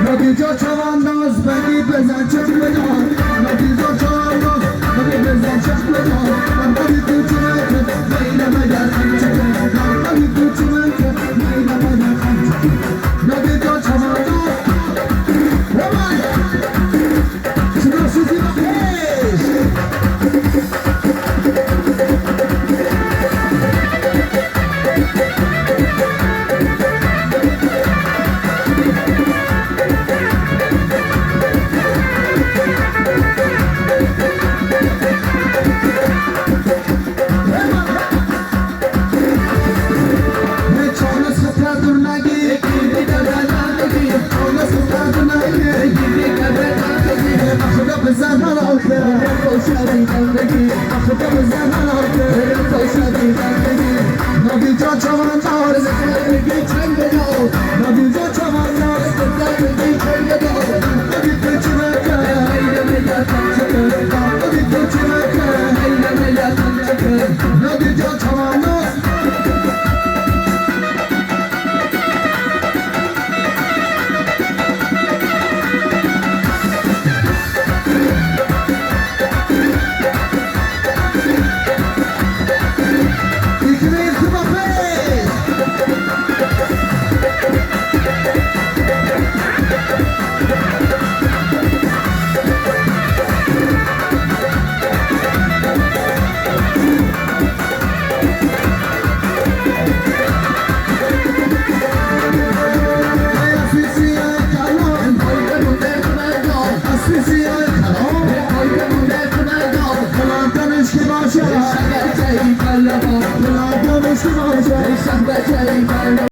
نادیجا چوانداز بگی بزن چشم بدار، نادیجا چوانداز بگی بزن چشم بدار. من کوچمه که میل مگر خنچکه، من کوچمه که میل مگر خنچکه. نادیجا چوانداز روان شما پیش.